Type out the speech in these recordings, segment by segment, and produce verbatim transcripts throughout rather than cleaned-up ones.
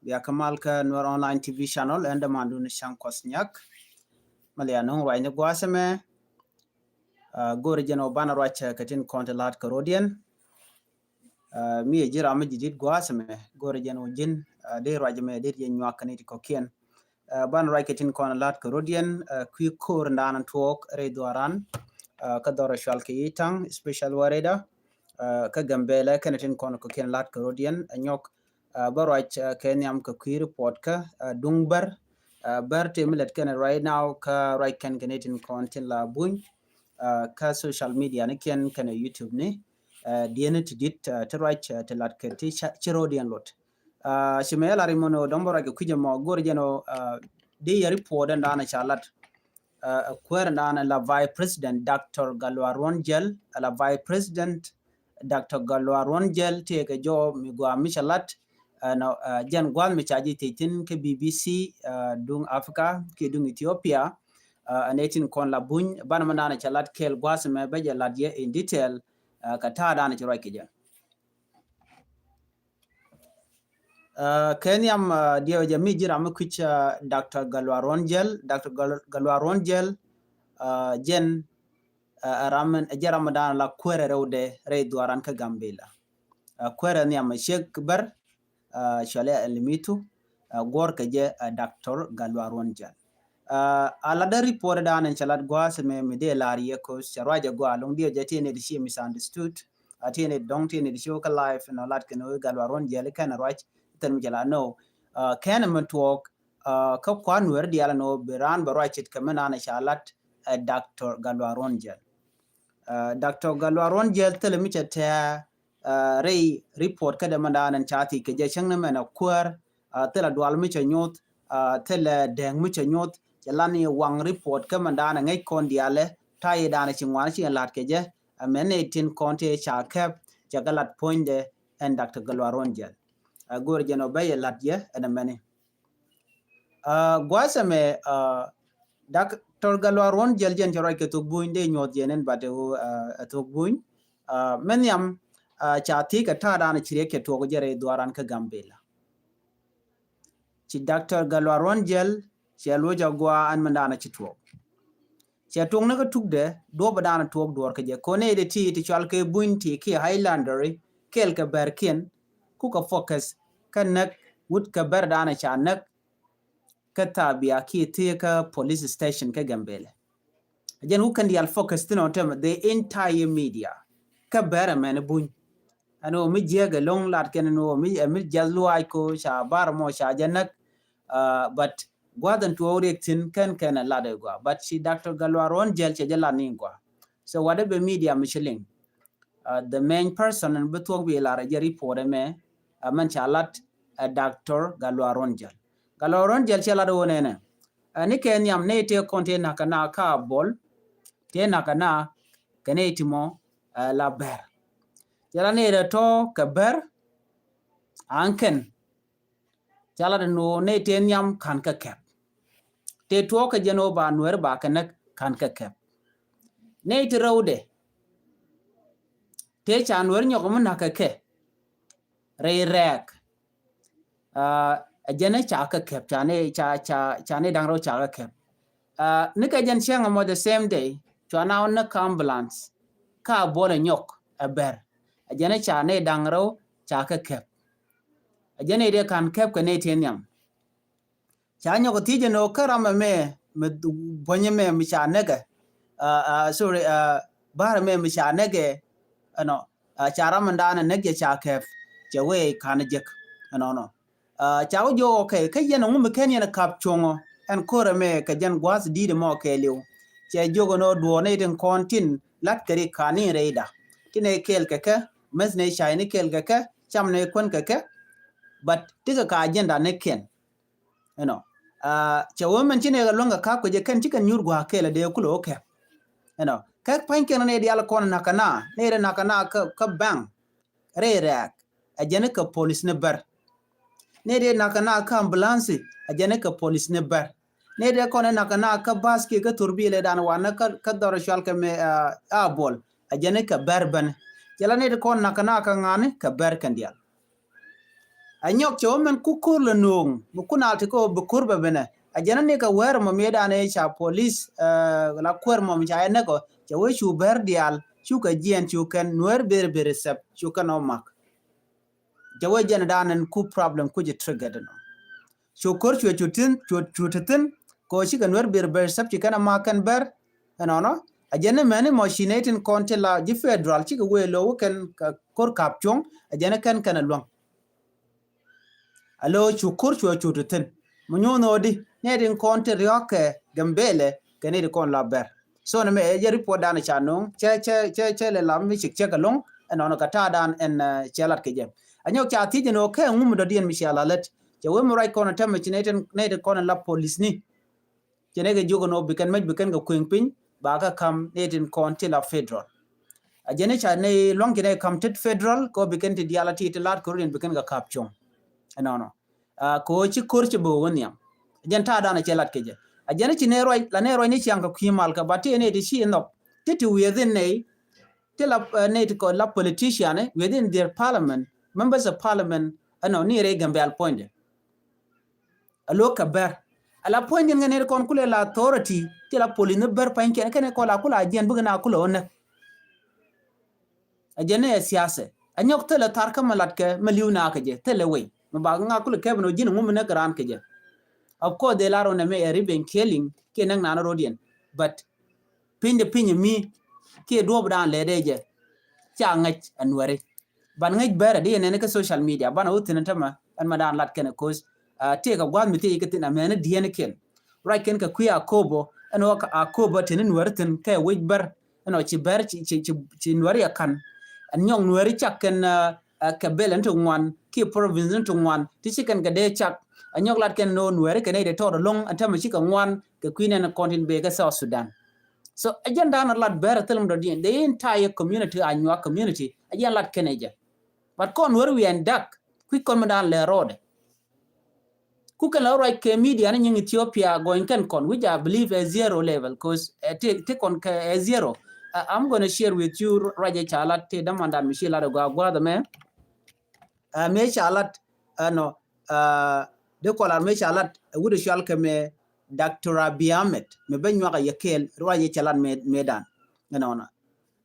Bia kä mal kä Nuer Online T V channel, ɛn dämandu ni Cäŋ Kuɔth Nyak. Malian nuŋ ruacni gua̱a̱th ɛmɛ. Go̱o̱ri jɛn ɔ banɛ ruac kɛ tin kɔn ti la̱t kɛ rɔ̱diɛn. Mi ɛ ji̱ ram mi ji̱ di̱t gua̱a̱th ɛmɛ, go̱o̱ri jɛn ɔ ji̱n dee ruac ɛmɛ dee yɛ nyuak kɛ ni ti kɔ̱kiɛn. Banɛ ruac kɛ tin kɔn la̱t kɛ rɔ̱diɛn, kui̱ ko̱r in da̱a̱n tuɔɔk rɛy dhuaran kä dhɔr ɛ cual kɛ yi̱ ta̱ŋ, special wareda kä Gambɛlɛ kɛnɛ tin kɔn kɔ̱kiɛn la̱t kɛ rɔ̱diɛn ɛ nyɔk. Bä ruac kɛ nhiam kɛ kui̱ report kä duŋ bär. Bär tëë mi lät kɛnɛ right now kä ruac kɛn kɛ ni tin kɔn tin la buny kä social media ni kiɛn kɛnɛ YouTube ni. Diɛn ti di̱t ti ruac ti lat kɛ ti ci rɔ̱diɛn lot. Ci mɛ yɛ lar imɔ ni ɔ dɔ̱ŋ bä ruac kɛ kui̱c ɛmɔ go̱o̱r jɛn ɔ di yɛ report ɛn da̱a̱n ca lat. Kuäär ɛn da̱a̱n la Vice President Doctor Gatluak Ruɔ̱n Jiɛl, la Vice President Doctor Gatluak Ruɔ̱n Jiɛl tëëkɛ jɔw mi gɔaa mi cɛ lat. Ɛnɔ jɛn gua̱a̱th mi ca ji̱ thiec thi̱n kä B B C duŋ Africa kiɛ duŋ Ethiopia. Ɛn ɛ tin kɔn la buny banɛ mɛ da̱a̱n cɛ lat kɛɛl gua̱a̱th mɛ bä jɛ lat yɛ in detail kɛ ta̱a̱ da̱a̱n cɛ ruac kɛ jɛ. Kɛ nhiam diɛw jɛ mi ji̱ ram mi kui̱c Doctor Gatluak Ruɔ̱n Jiɛl, Doctor Gatluak Ruɔ̱n Jiɛl jɛn ɛ ram jɛ ram da̱a̱n la kuäärɛ rɛwdɛ rɛy dhuaran kä Gambɛla. Kuäärɛ nhiam ɛ ciek bär cualɛ ɛ limitu guɔ̱r kɛ jɛ Doctor Gatluak Ruɔ̱n Jiɛl. A lat dee report da̱a̱n in cɛ lat gua̱a̱th mɛ mi dee lar yɛ ko̱ cɛ ruacɛ gua̱a̱ lo̱ŋ diɛw jɛ ti ni di ci misunderstood. A ti ni dɔ̱ŋ ti ni di ci wä kä live nɔ lat kɛ ni wä Gatluak Ruɔ̱n Jiɛl kɛn ruac thil mi jɛ la nɔ kɛn mi tuɔɔk kä kuan weri dial nɔ bi raan bɛ ruac cit kɛ mi naan ca lat ɛ Doctor Gatluak Ruɔ̱n Jiɛl. Doctor Gatluak Ruɔ̱n Jiɛl thil mi cɛ tɛɛ rɛy report kä dɛ mɛ daan ɛn ca thiec kɛ jɛ cäŋ ni mɛn a kuäär thil a dual mi cɛ nyoth thil a dɛŋ mi cɛ nyoth cɛ lan i̱ waŋ report kä mɛ daan ɛ ŋäc kɔn dialɛ ta̱yɛ daan ɛ ci ŋuan ci ɛn la̱t kɛ jɛ. Ɛ mɛn ni tin kɔn ti ca kɛp cɛ kɛ lat puɔ̱nydɛ ɛn Doctor Gatluak Ruɔ̱n Jiɛl. Ɛ go̱o̱r jɛn ɔ bä yɛ la̱t yɛ ɛn ɛ mɛni. Gua̱a̱th ɛmɛ Doctor Gatluak Ruɔ̱n Jiɛl jɛn cɛ ruac kɛ thok buny dee nyuɔth jɛn ɛn bat ɛ thok buny. Mɛ nhiam ca thiec kɛ ta̱a̱ da̱a̱n ci riɛk kɛ tuɔk jɛ rɛy dhuaran kä Gambɛla. Ci Doctor Gatluak Ruɔ̱n Jiɛl cɛ luɔc a gua̱a̱ ɛn mɛ da̱a̱n ci tuɔk. Cɛ tuɔk ni kä tukdɛ duɔ̱ɔ̱p da̱a̱n tuɔk duɔ̱ɔ̱r kɛ jɛ kɔn nɛy dee ti ti cual kɛ buny ti kiɛ Highlander kɛɛl kɛ bɛrkiɛn kukɛ focus kä näk wut kɛ bɛr da̱a̱n ca näk kä Thabia kiɛ thiee kä police station kä Gambɛla. Jɛn wukɛn dial focus thin ɔ tɛmɛ the entire media kä bɛr ɛmɛn buny. Ɛn ɣöö mi jiɛk ɛlɔ̱ŋ lat kɛn ɛn ɣöö mi ɛ mi jiath luaac ko ca bar mɔ ca jɛ näk. But gua̱th ɛn tuɔɔk riɛk thi̱n kɛn kɛn ɛ lat ɛ gɔaa but ci Doctor Gatluak Ruɔ̱n Jiɛl cɛ jɛ lat ni gɔaa. So whatever media mi ci liŋ the main person ɛn bi thuɔ̱k bi lar ɛ jɛ report ɛmɛ. Ɛ mɛn ca lat ɛ Doctor Gatluak Ruɔ̱n Jiɛl. Gatluak Ruɔ̱n Jiɛl cɛ lat ɛ ɣöö nɛnɛ ɛ ni kɛ nhiam ni tëë kɔn tëë nakä na ka bol tëë nakä na kɛ ni ti mɔ la bɛr. Cɛ la ni rɛ tɔ kɛ bɛr an kɛn ca lat ni wä ni tëë nhiam kan kɛ kɛp. Tëë tuɔɔk kɛ jɛn wä ba nuɛr ba kɛ näk kan kɛ kɛp. Ni ti rɛwdɛ tëë ca nuɛr nyɔk mi nakä kɛ rɛy rɛɛk. Ɛ jɛn ca kɛ kɛp ca ni ca ca ca ni da̱ŋ rɛw ca kɛ kɛp. Ni kɛ jɛn cieŋ ɛmɔ the same day cua na wä ni kä ambulance ka buɔl ɛ nyɔk ɛ bɛr. Ɛ jɛn ca ni da̱ŋ rɛw ca kɛ kɛp. Ɛ jɛn i̱ dee kan kɛp kɛ ni ti nhiam. Ca nyɔk thiec ɛn ɣöö kä ram ɛmɛ mi buɔ̱ny ɛmɛ mi ca näkɛ. Sorry, bär ɛmɛ mi ca näkɛ ɛnɔ ca ram ɛn daanɛ näk jɛ ca kɛp. Cɛ wee kan jek ɛnɔnɔ. Ca wä jiök okay kä yɛn ɛŋu mi kɛn yɛn kap cuɔ̱ŋɔ ɛn ko̱r ɛmɛ kɛ jɛn gua̱a̱th di̱i̱t ɛmɔ kɛɛliw. Cɛ jiök ɛn ɣöö duɔ̱ɔ̱r ni tin kɔn tin lat kɛ rik ka̱n ni rɛyda tin ɛ kɛɛl kɛ kɛ meth ni cay ni kɛɛl kɛ kɛ cam ni kuän kɛ kɛ. But tikɛ ka agenda ni kiɛn. Ɛnɔ cɛ wee mɛn ci nɛy kɛ luäŋ kɛ kap kɛ jɛ kɛn ci kɛn nyuur gua̱a̱k kɛɛl ɛ dee kulɛ wä kɛp. Ɛnɔ kɛ pa̱ny kɛn nɛy diaal kɔn nakä na nɛy rɛ nakä na kä baŋ rɛy rɛɛk. Ɛ jɛn kɛ police ni bär. Nɛy rɛ nakä na kä ambulance ɛ jɛn kɛ police ni bär. Nɛy rɛ kɔn nakä na kä bas kiɛ kä thurbilɛ dan wanɛ kä dhɔr cual kɛ mɛ a bol ɛ jɛn kɛ bär bän. Cɛ la nɛy rɛ kɔn nakä na kä ŋa̱ni kɛ bär kɛn diaal. A nyɔk cɛ wä mɛn ku ko̱r lɛ no̱o̱ŋ mi kun al ti kɛ wä bi ko̱r bɛ benɛ. A jɛn ni kɛ wɛr mɔ mi dan ɛ ca police, eh, la kuɛr mɔ mi ca ɛ nɛk ɔ, cɛ wä cu bɛr diaal cu kɛ jiɛn cu kɛn Nuɛr ber ber sɛp cu kɛn ɔ mak. Cɛ wä jɛn dan ɛn ku problem ku jɛ trigger dɛ nɔ. Cu ko̱r cuɛ cu tin, cu, cu ti thin, kɛ wä cikɛ Nuɛr ber ber sɛp ci kɛn ɛ mak kɛn bɛr. Ɛnɔnɔ, a jɛn ni mɛni mɔ ci nɛ tin kɔn ti la ji̱ federal cikɛ wee lo̱w kɛn kɛ ko̱r kap cuɔ̱ŋ, a jɛn ni kɛn kɛn ɛ luäŋ. A lo̱ cu ko̱r cuɛ cu ti thin. Mi nyuɔ̱n ɣöö di, nɛ tin kɔn ti riɔ̱k kɛ Gambɛlɛ, kɛ ni ti kɔn la bɛr. So ni mɛ, ɛ jɛ report dan ca no̱o̱ŋ, cɛ, cɛ, cɛ, cɛ lɛ lam mi cik cɛ kɛ lo̱ŋ, ɛnɔnɔ kɛ ta̱a̱ dan ɛn, eh, cɛ lat kɛ jɛ. A nyɔk ca thiec ɛn ɣöö kɛ ŋum dɔ̱diɛn mi cɛ la lät. Cɛ wee mi ruac kɔn ɛ tämɛ ci nɛ tin, nɛ tin kɔn ɛ la police ni. Cɛ nɛ kɛ jiök ɛn ɣöö bi kɛn mec bi kɛn kɛ kueŋ piny, ba kɛ ka̱m nɛ tin kɔn ti la federal. A jɛn ni ca nɛ luaŋ ci nɛ ka̱m tet federal, kɛ ɣöö bi kɛn ti diaal a ti ti laat kɛ rut in bi kɛn kɛ kap cuɔ̱ŋ. Ɛnɔnɔ. Ah, kɛ ɣöö ci ko̱r ci bɛ wä nhiam. A jɛn ta̱a̱ dan a cɛ lat kɛ jɛ. A jɛn ni ci nɛ ruac, la nɛ ruac ni ciaŋ kɛ kui̱ mal kɛ ba ti nɛ ti ci nhɔk. Ti ti wi̱i̱ dhin nɛy, ti la, eh, nɛ ti kɔ la politician, eh, within their parliament, members of parliament, ɛnɔ ni rɛy Gambɛl puɔ̱nydɛ. A lo̱k kɛ bɛr. A la puɔ̱ny din ŋɛ nɛy ti kɔn kulɛ la authority, ti la police ni bɛr pa̱ny kɛn, kɛn kɔn la kulɛ a jiɛn bikɛ na kulɛ wä näk. A jɛn ni ɛ siasɛ. A nyɔk thilɛ thar kä mi lat kɛ mi li̱w na kɛ jɛ, thilɛ wei. Mi ba ŋa kulɛ kɛp ni wä ji̱n ŋum mi näk raan kɛ jɛ. Of course, they lar wä nɛ mi ɛ revenge killing, kiɛ näk naan rɔ̱diɛn. But piny de piny mi, kiɛ duɔ̱ɔ̱p dan lɛ dee jɛ. Ca ŋäc a Nuɛri. Ban ŋäc bɛrɛ di yɛn nɛn kä social media, ban a wä thi̱n tämɛ, ɛn ma dan lat kɛn a ko̱c, ah, tëëk a gua̱a̱th mi tëëk kɛ thi̱n a mɛn a diɛn kɛn. Ruac kɛn kɛ kui̱ a ko̱bä, ɛn wä a ko̱bä tin Nuɛri thi̱n kɛ wec bɛr, ɛn wä ci bɛr ci, ci, ci, ci Nuɛri a ka̱n. Ɛn nyɔk Nuɛri cak kɛn, ah, ah, kɛ bɛl ɛn ti ŋuan, kiɛ province ɛn ti ŋuan, ti ci kɛn kɛ dee cak. A nyɔk lat kɛn ni wä Nuɛri kɛ nɛy dee tɔɔt ɛlɔ̱ŋ, ɛn tämɛ ci kɛ ŋuan, kɛ kui̱ nɛn kɔn tin bëë kɛ South Sudan. So, a jɛn dan a lat bɛrɛ thil mi dɔ̱diɛn, the entire community, a Anyuak community, a jɛn lat kɛn ɛ jɛ. But kɔn wär wi̱i̱ ɛn dak, kui̱ kɔn mi dan lɛ rɔɔdɛ. Ku kɛn la ruac kɛ media ni nyiŋ Ethiopia gɔny kɛn kɔn, which I believe a zero level, 'cause, eh, ti, ti kɔn kɛ a zero. Uh, I'm gonna share with you ruac ɛ ca lat ti dämandan mi ci lat ɛ gɔaa gua̱a̱th ɛmɛ. Uh, mëë ca lat, uh, nɔ, uh, dee kɔn lar mëë ca lat, uh, wut ɛ cual kɛ mɛ Doctor Abiy Ahmed, mɛ ben nyuak a yɛ kɛɛl, ruac ɛ ca lat mɛ, mɛ dan. Ɛnɔnɔ.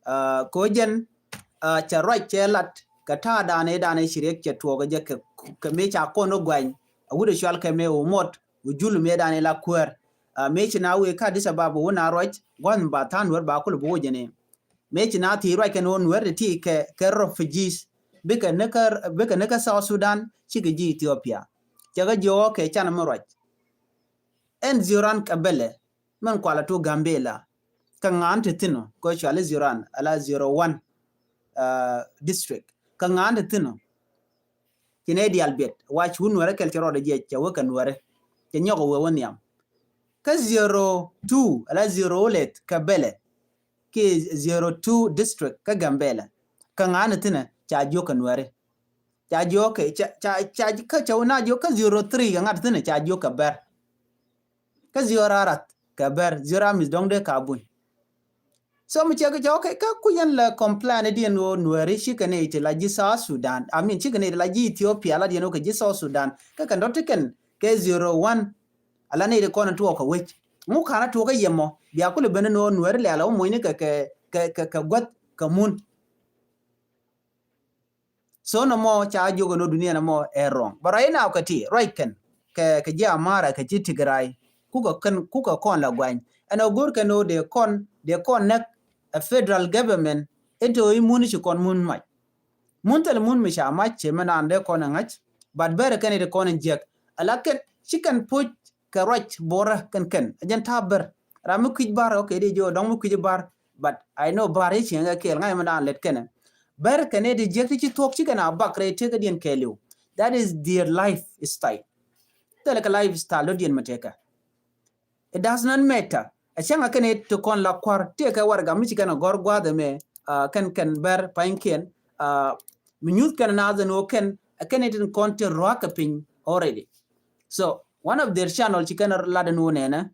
Ah, kɛ ɣöö jɛn, ah, cɛ ruac cɛ lat kɛ ta̱a̱ danɛ danɛ ci riɛk cɛ tuɔɔk kɛ jɛ kɛ, kɛ mëë ca kɔn ɣä guany. A wut ɛ cual kɛ mëë wä mɔt wä jul mëë danɛ la kuäär. Ah, mëë ci na wëë kä Addis Ababa wä na ruac gua̱n ba tha̱a̱ŋ Nuäär ba kulɛ bi wä jɛn ɛ. Mëë ci na thiec ruac kɛn ɣöö Nuäär ti ti kɛ, kɛ refugees. Bikɛ ni kä, bikɛ ni kä South Sudan cikɛ ji̱ Ethiopia. Cɛ kɛ jiɔɔk kɛ can mi ruac. Ɛn zioran kɛ bɛlɛ. Mɛn kualɛ tu Gambela. Kä ŋa̱a̱n ti thi̱n ɔ, kɛ cuali zero one, ala zero one, uh, district. Kä ŋa̱a̱n ti thi̱n ɔ. Ci nɛ diaal biɛt, wa cu Nuɛrɛ kɛl cɛ rɔɔdɛ jiɛc, cɛ wä kɛ Nuɛrɛ. Cɛ nyɔk ɛ wee wä nhiam. Kä zero two, ala zero leth, kɛ bɛlɛ. Ki zero two district, kä Gambela. Kä ŋa̱a̱n ti thi̱n ɔ, ca jiök kɛ Nuɛrɛ. Ca jiök kɛ, ca, ca, ca, kä ca wä na jiök kä zero three, kä ŋa̱a̱n ti thi̱n ɔ, ca jiök kɛ Bɛr. Kä zio̱o̱r a rath kɛ Bɛr, zio̱o̱r a mi̱th dɔ̱ŋ dee ka buny. So mi cɛ kɛ cɛ, okay, kä kui̱ yɛn lɛ complain diɛn ɣöö Nuɛri cikɛ nɛy ti la ji̱ South Sudan, I mean, cikɛ nɛy ti la ji̱ Ethiopia la diɛn ɣöö kɛ ji̱ South Sudan. Kä kɛn dɔ̱ ti kɛn kɛ zero one, ala nɛy ti kɔn in tuɔɔk kɛ wec. Ŋu ka̱n a tuɔɔk kä yɛ mɔ, bia kulɛ ben in ɣöö Nuɛri lɛ̈ɛ̈l a wä mocni kɛ, kɛ, kɛ, kɛ, kɛ guäth kɛ mun. So nɔmɔ ca jiök ɛn ɣöö dunia nɔmɔ ɛ wrong. But right now kɛ ti, ruac kɛn, kɛ, kɛ ji̱ Amara, kɛ ji̱ Tigray, kukɛ kɛn, kukɛ kɔn la guany. Ɛn ɣöö go̱o̱r kɛn ɣöö dee kɔn, dee kɔn näk ɛ federal government, in te ɣöö i̱ mun i̱ ci kɔn mun mac. Mun thil mun mi ca mac, cɛ mɛn an dee kɔn ɛ ŋa̱c, but bɛrɛ kɛn i̱ ti kɔn in jiäk. Ala kɛn, ci kɛn puc kɛ ruac borɛ kɛn kɛn. Ɛ jɛn ta̱a̱ Bɛr. Ram mi kui̱c Bar, okay, di jiɔ dɔ̱ŋ mi kui̱c Bar. But I know Bar i̱ cieŋ kɛ kɛɛl ŋa̱c mi daan lɛt kɛnɛ. Bɛr kɛn i̱ di jiäk ti ci thuɔ̱k ci kɛn a bak rɛy tëk kä diɛn kɛɛliw. That is their lifestyle. Thilɛ kɛ lifestyle dɔ̱diɛn mi tëkä. It does not matter. A cäŋ a kɛn i̱ ti kɔn la kua̱r, tëë kɛ warɛga mi ci kɛn a gɔ̱r gua̱a̱th ɛmɛ, ah, kɛn, kɛn Bɛr pa̱nykiɛn, ah, mi nyuth kɛn naath ɛn ɣöö kɛn, a kɛn i̱ tin kɔn ti rua̱k kɛ piny already. So, one of their channel ci kɛn lat ɛn ɣöö nɛnɛ.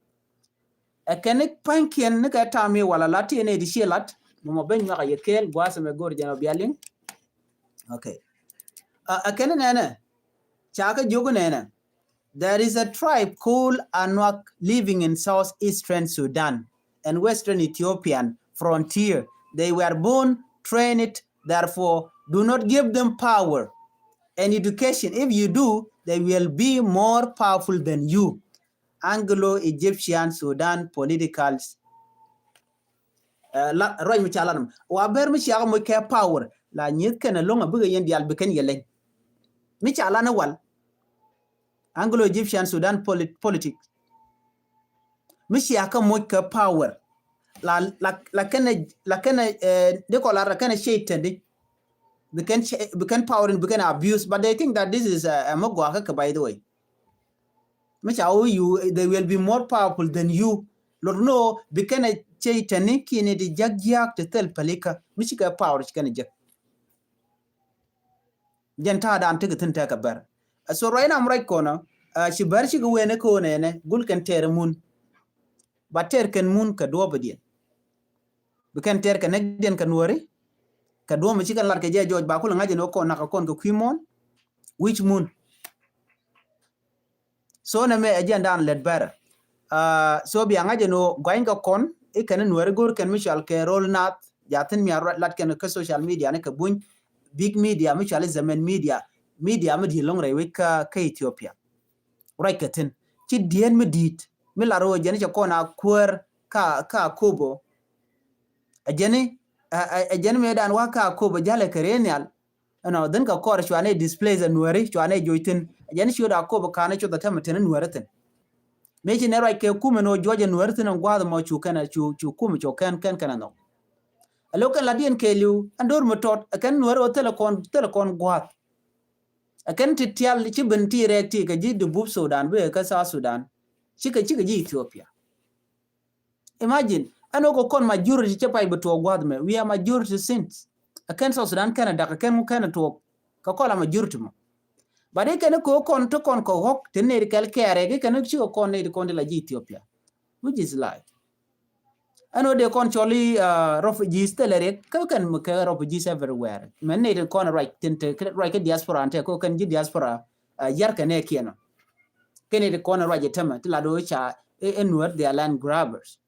Ɛ kɛn ni pa̱nykiɛn ni kɛ tam i̱ wala lat ti ɛn ɛ ti ciɛ lat. Mɔmɔ ben nyuak a yɛ kɛɛl gua̱a̱th ɛmɛ go̱o̱r jɛn ɔ bia liŋ. Okay. Ah, ɛ kɛn ni nɛnɛ. Ca kɛ jiök nɛnɛ. There is a tribe called Anuak living in southeastern Sudan and western Ethiopian frontier. They were born, trained, therefore do not give them power and education. If you do, they will be more powerful than you. Anglo-Egyptian Sudan politicals. Ruac mi ca lan wa ber mi ciakä moc kɛ power la nyieth kɛn a loŋ a bikɛ yɛn dial bi kɛn yɛ leny. Mi ca lan wal Anglo-Egyptian Sudan politics. Mi ciakä moc kɛ power la la la kɛn a la kɛn a di kɔ la ra kɛn a shaitan di. Bi kɛn power in bi kɛn abuse, but they think that this is a mi gɔakä kɛ, by the way. Mi ca wä you, they will be more powerful than you. Lot no bi kɛn a cɛ tɛni kini di jak jiak ti thil palikä mi ci kɛ power ci kɛn a jak. Jɛn ta̱a̱ dan ti kɛ thin tɛkɛ bɛr. So right now am right kɔnɔ ci bɛr ci kɛ wen kɛ wen ɛnɛ gul kɛn tɛr mun. Ba tɛr kɛn mun kɛ duɔp diɛn. Bi kɛn tɛr kɛ näk diɛn kɛ nuɔri kɛ duɔp mi ci kɛn lat kɛ jɛ jɔɔc ba kul ŋa̱c ɛn wä kɔn nak kɛ kɔn kɛ kui̱ muɔ̱n. Which mun? So nɛ mɛ ɛ jiɛn dan lɛt bɛrɛ. So bia ŋa̱c ɛn ɣöö guany kɛ kɔn i̱ kɛn nuɛri go̱r kɛn mi cual kɛ rol nath jathin mi a lat kɛn kä social media ni kɛ buny big media mi cual i̱ Zemen media, media mi di̱i̱t loŋ rɛy wec kä Ethiopia. Ruac kɛ thin ci diɛn mi di̱i̱t mi lar ɣöö jɛn cɛ kɔn a kuäär ka ka kobo. Ɛ jɛn i̱ ɛ jɛn mi dan wa ka kobo jalɛ kɛ rɛy nhial. Ɛnɔ dhin kɛ kɔr cuanɛ displace ɛ nuɛri cuanɛ joc thin. Ɛ jɛn ciöt a kop ɛ ka̱n ɛ cuth ɛ tɛmɛ thin ɛ nuɛri thin. Mëë ci nɛ ruac kɛ kumɛ ni ɣöö juɔc ɛ nuɛri thin ɛ gua̱a̱th ɛmɔ cu kɛn ɛ cu cu kumɛ cu kɛn kɛn kɛn ɛ nhɔk. Ɛ lo̱k kɛn la diɛn kɛɛliw ɛn do̱r mi tɔt ɛ kɛn nuɛri ɣöö thilɛ kɔn thilɛ kɔn gua̱a̱th. Ɛ kɛn ti tial ci ben ti rɛɛk ti kɛ ji̱ Dubub Sudan bikɛ kä South Sudan. Cikɛ cikɛ ji̱ Ethiopia. Imagine ɛn ɣöö kɛ kɔn majority cɛ pay bi tuɔɔk gua̱th mɛ. We are majority since. Ɛ kɛn South Sudan kɛn ɛ dak ɛ kɛn ŋu kɛn ɛ tuɔɔk kɛ kɔn la majority mɔ. But i̱ kɛn ɛ kɛ ɣöö kɔn ti kɔn kɛ ɣɔk ti nɛy ti kɛl kɛɛrɛ kɛ kɛn ɛ cikɛ kɔn nɛy ti kɔn ti la ji̱ Ethiopia. Which is lie. Ɛn ɣöö dee kɔn cɔl i̱ refugees thilɛ riɛk kä kɛn kɛ refugees everywhere. Mɛn nɛy ti kɔn ruac tin te ruac kä diaspora ɛn te kɛ kɛn ji̱ diaspora yar kɛ nɛ kiɛn ɔ. Kɛn nɛy ti kɔn ruac ɛ tämɛ ti la do̱ ca ɛ nuäär they are land grabbers.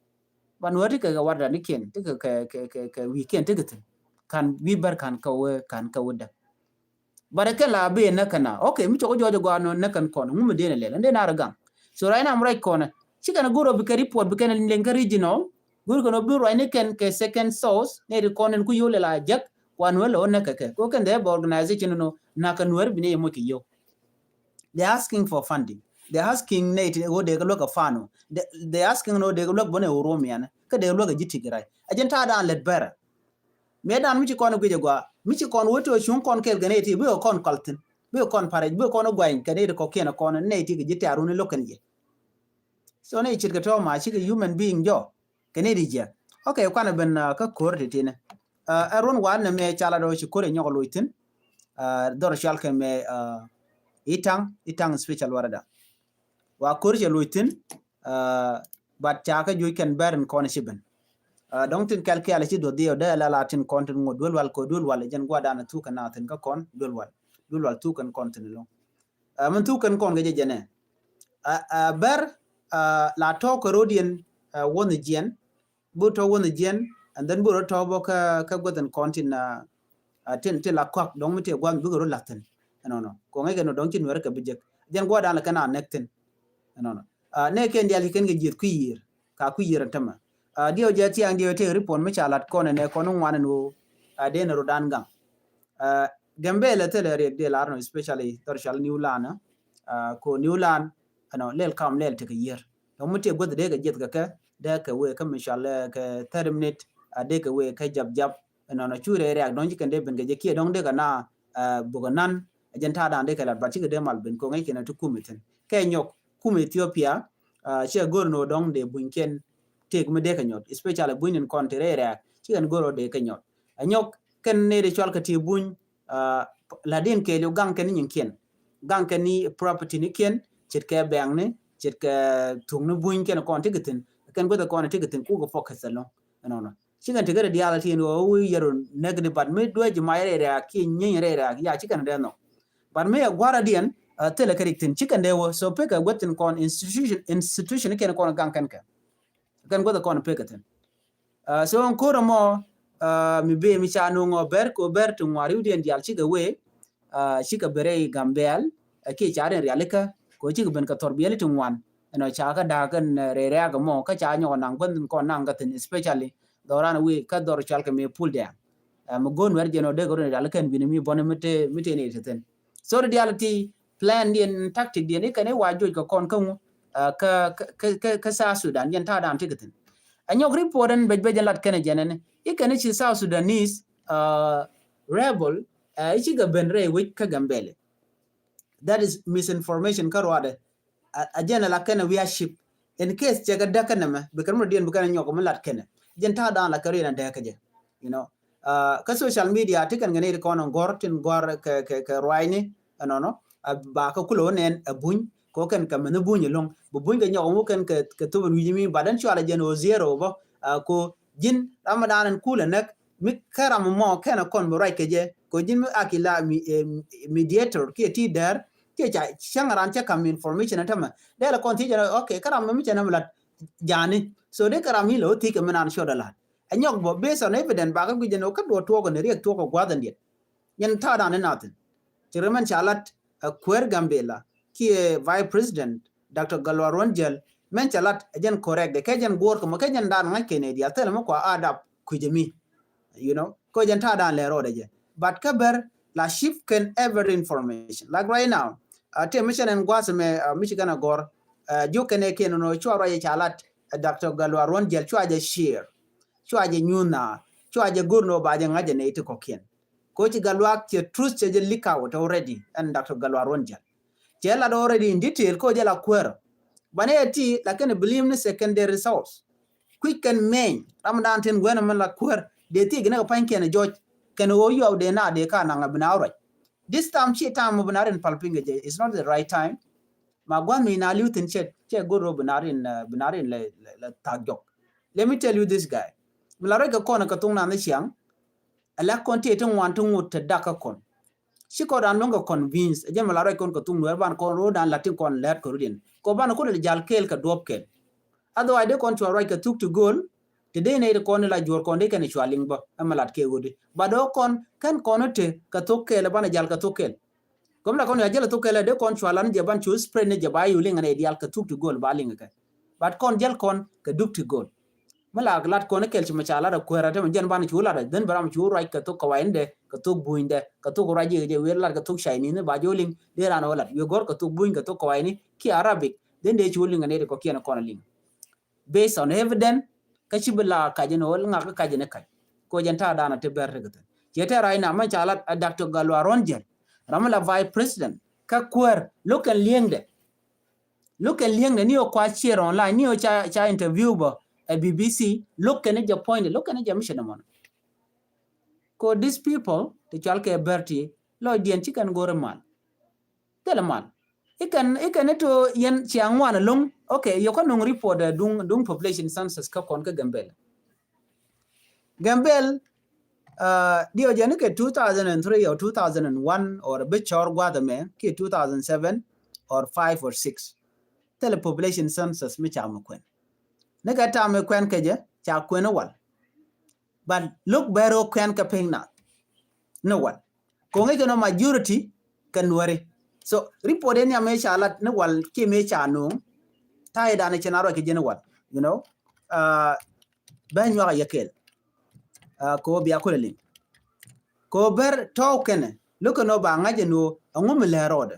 Ba nuäär ti kɛ kɛ warda ni kiɛn ti kɛ kɛ kɛ kɛ wi̱i̱ kiɛn ti kɛ thi̱n. Kan wi̱i̱ bär kan kɛ wee kan kɛ wee däk. But kɛn la bi näk kɛn na. Okay, mi cɔk jɔɔc gɔaa nɔ näk kɛn kɔn ŋu mi den lɛl ɛn den ar gaŋ. So right now am ruac kɔn ci kɛn go̱r ɔ bi kɛ report bi kɛn liŋ kä regional. Go̱r kɛn ɔ bi ruac ni kɛn kɛ second source ni ri kɔn in ku yio̱w lɛl a jek. Kuan wee lɛ ɔ näk kɛ kɛ ko kɛn dhɛ bɛ organization nɔ nak kɛ nuäär bi ni yɛ moc kɛ yio̱w. They asking for funding. They asking ni ti ɣöö dee kɛ luäk kɛ fano. They asking ni ɣöö dee kɛ luäk bä ni Oromian kä dee kɛ luäk kɛ ji̱ Tigray. Ɛ jɛn ta̱a̱ dan lɛt bɛrɛ. Mëë dan mi ci kɔn guic agua mi ci kɔn wä ti ɔ cuŋ kɔn kɛɛl kɛ nɛy ti bikɛ kɔn kɔl thi̱n bikɛ kɔn parɛc bikɛ kɔn guany kɛ nɛy ti kɔkiɛn kɔn nɛy ti kɛ ji̱ tɛ̈r wun i̱ lo̱k kɛn yɛ. So nɛy ce̱tkɛ tɔ̱ ma cikɛ human being jɔ kɛ nɛy ti jiɛk. Okay, kuanɛ ben kä ko̱r ti tinɛ. Ɛ ruɔ̱n wanɛ mɛ ca la dɔ̱ ci ko̱r ɛ nyɔk loc thi̱n. Dhɔr cual kɛ mɛ i̱ taŋ i̱ taŋ special warada. Wa ko̱r cɛ loc thi̱n. But ca kä juc kɛn bɛr in kɔn ci ben. Dɔ̱ŋ tin kɛl kial ci duɔth dhiɛ dee la la tin kɔn tin ŋuɔt duel wal kɛ duel wal jɛn guadan thuk kɛn na thin kä kɔn duel wal duel wal thuk kɛn kɔn thin loŋ. Min thuk kɛn kɔn kɛ jɛ jɛnɛ. Bɛr la tɔ̱ kɛ rodiɛn. Wänh jiɛn bi tɔ̱ wänh jiɛn and then bi rɔ tɔ̱ bä kä gueth in kɔn tin tin tin la kɔak dɔ̱ŋ mi tëë gua̱th mi bikɛ rɔ la̱th thi̱n. Ɛnɔnɔ kɔŋ ɛ kɛ nɔ dɔ̱ŋ ci nuɛrɛ kɛ bi jek jɛn gua̱dan lɛ kɛn a nɛk thi̱n. Ɛnɔnɔ nɛ kɛn dial ci kɛn kɛ jieth kui̱ yiër ka kui̱ yiër ɛn tämɛ. Diɛw jɛ thiaŋ diɛw tëë ripɔn mi ca la̱t kɔn ɛnɛ kɔn ŋuan ɛn ɣöö a dee ni rodan gaŋ. Gambela thilɛ riɛk dee lar nɔ especially thɔr cal New Land. Ko New Land ɛnɔ lɛl kam lɛl tekɛ yiër dɔ̱ŋ mi tëë guäth dee kɛ jieth kɛ kɛ dee kɛ wee kä mi cal kɛ thirty minute. A dee kɛ wee kä jap jap. Ɛnɔnɔ cu rɛy rɛ̈ɛ̈k dɔ̱ŋ ci kɛn dee ben kɛ jɛ kiɛ dɔ̱ŋ dee kɛ na bukɛ nan. Ɛ jɛn ta̱a̱ da̱a̱n dee kɛ lat bat cikɛ dee mal ben koŋ ɛ kɛn ɛ ti kum ithin kɛ nyɔk kum Ethiopia. Ciɛ go̱r ni wä dɔ̱ŋ dee bunykiɛn tëëk mi dee kɛ nyɔt especially buny in kɔn ti rɛy rɛ̈ɛ̈k ci kɛn go̱r wä dee kɛ nyɔt. Ɛ nyɔk kɛn ni dee cual kɛ ti buny. Ladin kɛɛliw gaŋ kɛn ni nyinkiɛn gaŋ kɛn ni property ni kiɛn ce̱tkɛ bɛŋni ce̱tkɛ thuŋni buny kɛn kɔn ti kɛ thi̱n kɛn guäth kɔn ti kɛ thi̱n kukɛ focus ɛlɔ̱ŋ. Ɛnɔnɔ cikɛn tekɛ rɛ diaal tin ɣöö wi̱i̱ yɛr ɔ näk ni bat mi duec mac rɛy rɛ̈ɛ̈k kiɛ nyieeny rɛy rɛ̈ɛ̈k ya cikɛn dee nhɔk. Bat mi ɛ gua̱rä diɛn Thilɛ kɛ rik thi̱n, ci kɛn dee wä. So pekɛ guäth thi̱n kɔn institution, institution kɛn kɔn gaŋ kɛn kɛ. Kɛn guäth kɔn pekɛ thi̱n. So ɛn ko̱r ɛmɔ mi bëë mi ca nuŋ ɔ Bɛr, kɛ ɣöö Bɛr ti ŋuan riwdiɛn diaal cikɛ wee, cikɛ ben rɛy Gambɛl, kiɛ ca rin rialikä, kɛ ɣöö cikɛ ben kɛ thɔr biɛli ti ŋuan. Ɛnɔ ca kä da̱a̱k kɛn rɛy rɛ̈ɛ̈k ɛmɔ, kä ca nyɔk naŋ guäth kɔn naŋ kä thi̱n, especially dhɔran wee kä dhɔr cual kɛ mëë pul dɛ̈ɛ̈ŋ. Mi go̱o̱n wɛr jɛn ɔ dee kɛ run rialikä ɛn wi̱ni mi bɔni mi te, mi te ni te thi̱n. So ri diaal ti plan diɛn, tactic diɛn, ikɛn iwa juɔc kɛ kɔn kä ŋu, kä, kä, kä, kä South Sudan, jɛn ta̱a̱ dan ti kɛ thi̱n. Ɛ nyɔk report ɛn bec bec ɛn lat kɛn ɛ jɛn ɛn, ikɛn i̱ ci South Sudanese rebel i̱ cikɛ ben rɛy wec kä Gambɛl. That is misinformation kä ruadɛ. A jɛn ɛ la kɛn ɛ wi̱i̱ a ship. In case cɛ kɛ däk kɛn ɛmɛ, bi kɛn mɔ diɛn bi kɛn ɛ nyɔk mi lat kɛn ɛ. Jɛn ta̱a̱ dan la kɛ riɛn ɛ däk kɛ jɛ. You know, kä social media ti kɛn kɛ ni ri kɔn ɛ gɔr tin gɔr kɛ, kɛ, kɛ ruayni ɛnɔnɔ. Ba kä kulɛ wä nɛn ɛ buny kɛ wä kɛn kɛ mɛn buny ɛlɔŋ, bi buny kɛ nyɔk wä kɛn kɛ, kɛ thop ɛn wi̱c mi, ba dɛn cual ɛ jɛn ɔ zero bä. Ko ji̱n ram ɛ dan ɛn kulɛ näk mi kä ram mɔ kɛn ɛ kɔn bi ruac kɛ jɛ, ko ji̱n mi akila mi, mediator kiɛ ti dɛr kiɛ ca cäŋ ran cɛ kam information ɛ tämɛ. Dee la kɔn thiec ɛn, okay, kä ram mɔ mi cɛ nɛ mi lat jani. So dee kä ram mi lɛ wä thiec kɛ mi nan cuɔt ɛ lat. Ɛ nyɔk bɔ based on evidence, ba kä guic ɛn ɔ kä duɔ tuɔk ɛn riɛk tuɔk ɛ gua̱th ɛn diɛt. Nyɛn ta̱a̱ dan ɛ nathin. Ci ri mɛn ca lat ɛ kuäär Gambɛla kiɛ Vice President Doctor Gatluak Ruɔ̱n Jiɛl, mɛn ca lat ɛ jɛn correct dɛ, kɛ jɛn guɔ̱ɔ̱r kɛ mɔ, kɛ jɛn dan ŋa̱c kɛn ɛ diaal thilɛ mɔ kua add up kui̱c ɛ mi. You know, kɛ jɛn ta̱a̱ dan lɛ rɔɔdɛ jɛ. But kä Bɛr la ship kɛn every information. Like right now, a te mi cɛ nɛn gua̱a̱th mɛ, mi ci kɛn a gɔr, jiök kɛn ɛ kɛn nɔ cua ruac ɛ ca lat ɛ Doctor Gatluak Ruɔ̱n Jiɛl cua jɛ share. Cua jɛ nyuun na, cua jɛ go̱r nɔ ba jɛ ŋa̱c ɛ nɛy ti kɔ̱kiɛn. Ko ci Gatluak cɛ truth cɛ jɛ leak out already, ɛn Doctor Gatluak Ruɔ̱n Jiɛl. Cɛ lat already in detail ko jɛ la kuäär. Banɛ yɛ ti, lakin believe ni secondary source. Kui̱c kɛn mɛny, ram dan tin guɛn mɛn la kuäär. Dee ti gini kɛ pa̱ny kɛn jɔc. Kɛn ɣöö yuɔw dee na dee ka naŋ a bi na ruac. This time ci time bi na rin pal piny kɛ jɛ. It's not the right time. Ma gua̱n mi na li̱w thin cɛ, cɛ go̱r ɣöö bi na rin, bi na rin lɛ, lɛ, lɛ thak jɔk. Let me tell you this guy. Mi la ruac kɛ kɔn kɛ thok nan ni ciaŋ. Ɛ la kɔn ti ti ŋuan ti ŋut ti dak kä kɔn. Ci kɔn dan luŋ kɛ convince, ɛ jɛn mi la ruac kɔn kɛ thuk Nuɛr ban kɔn ro̱o̱ dan latin kɔn lɛt kɛ rut in. Kɔ ban kɔn lɛ jal kɛɛl kɛ duɔp kɛɛl. Otherwise dee kɔn cua ruac kɛ thuk ti go̱o̱l, ti dee nɛy ti kɔn la juɔr kɔn dee kɛn cua liŋ bä, ɛ mi lat kɛ ɣöö di. Ba dɔ̱ kɔn, kɛn kɔn te kɛ thuk kɛɛl, ɛ ban jal kɛ thuk kɛɛl. Kɔm la kɔn ya jal kɛ thuk kɛɛl, ɛ dee kɔn cua lan jɛ ban cu spread ni jɛ ba yu liŋ nɛ diaal kɛ thuk ti go̱o̱l ba liŋ kɛ. But kɔn jäl kɔn kɛ duk ti go̱o̱l. Mi la lat kɔn kɛl ci mi ca lat a kuäär a te mi jɛn ban cu lat a dhen bi ram cu ruac kɛ thok kawayindɛ, kɛ thok bunyndɛ, kɛ thok ruac yek jɛ wi̱i̱ lat kɛ thok Chinese ni ba jɛ wä liŋ, dee ran wä lat. Wi̱i̱ gɔr kɛ thok buny kɛ thok kawayini kiɛ Arabic, dhen dee cu wä liŋ kɛ nɛy ti kɔ̱kiɛn kɔn a liŋ. Based on evidence, kä ci bi la kac ni wä ŋak kä kac ni kac. Ko jɛn ta̱a̱ dan a te Bɛr ri kɛ thi̱n. Ciɛ te right now, mɛn ca lat a Doctor Gatluak Ruɔ̱n Jiɛl. Ram mi la Vice President, kä kuäär, lo̱k kɛn li̱eŋdɛ. Lo̱k kɛn li̱eŋdɛ ni ɔ kua share online, ni ɔ ca, ca interview bä ɛ B B C, lo̱k kɛn jɛ point, lo̱k kɛn jɛ mission mɔn. Ko these people, ti cual kɛ Bɛr ti, lɔcdiɛn ci kɛn go̱r mal. Thilɛ mal. Ikɛn, ikɛn ito yɛn cia ŋuan ɛlɔ̱ŋ. Okay, yɛ kɔn nuŋ report, uh, duŋ, duŋ population census kä kɔn kä Gambɛl. Gambɛl, uh, diɔ jɛ ni kɛ two thousand and three or two thousand and one or bi cɔr gua̱th ɛmɛ kiɛ two thousand seven or five or six. Thilɛ population census mi ca mi kuɛn. Ni kɛ tam mi kuɛn kɛ jɛ ca kuɛn i̱ wal. But lo̱k Bɛr ɔ kuɛn kɛ piny nath ni wal. Koŋ ikɛ nɔ majority kɛ Nuɛri. So report in ya mëë ca lat ni wal kiɛ mëë ca nuŋ. Ta̱a̱ i̱ dan i̱ cin a ruac kɛ jɛ ni wal. You know, uh, bɛ nyuak a yɛ kɛɛl. Uh, ko bia kulɛ liŋ. Ko Bɛr tɔ̱w kɛnɛ lo̱k kɛ nɔ ba ŋa̱c ɛn ɣöö ɛŋu mi lɛ rɔɔdɛ.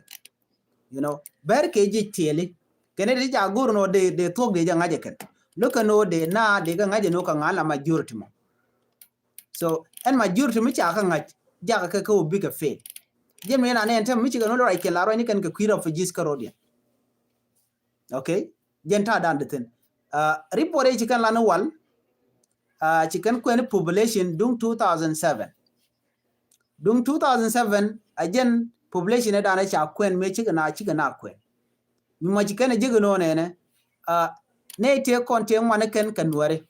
You know, Bɛr kɛ ji̱ tiɛli. Kɛn ɛ ti ca go̱r nɔ dee, dee thuɔ̱k dee jɛ ŋa̱c ɛ kɛn. Lo̱k kɛn nɔ dee na dee kɛ ŋa̱c ɛ nɔ kɛ ŋa̱c la majority mɔ. So ɛn majority mi ca kɛ ŋa̱c, jakɛ kɛ kɛ wä bikɛ fail. Ji̱ mi na nɛ ɛn tɛm mi cikɛ nɔ lɔ ruac kɛn la ruac ni kɛn kɛ kui̱ refugees kä road yɛn. Okay? Jɛn ta̱a̱ dan di thi̱n. Uh, report ɛ ci kɛn la ni wal, uh, ci kɛn kuɛn population duŋ two thousand seven. Duŋ two thousand seven a jɛn population ɛ danɛ ca kuɛn mëë cikɛ na, cikɛ na kuɛn. Mi mɔ ci kɛn a jikɛ no̱o̱n ɛnɛ, uh, nɛ tëë kɔn tëë ŋuan kɛn kɛ Nuɛri.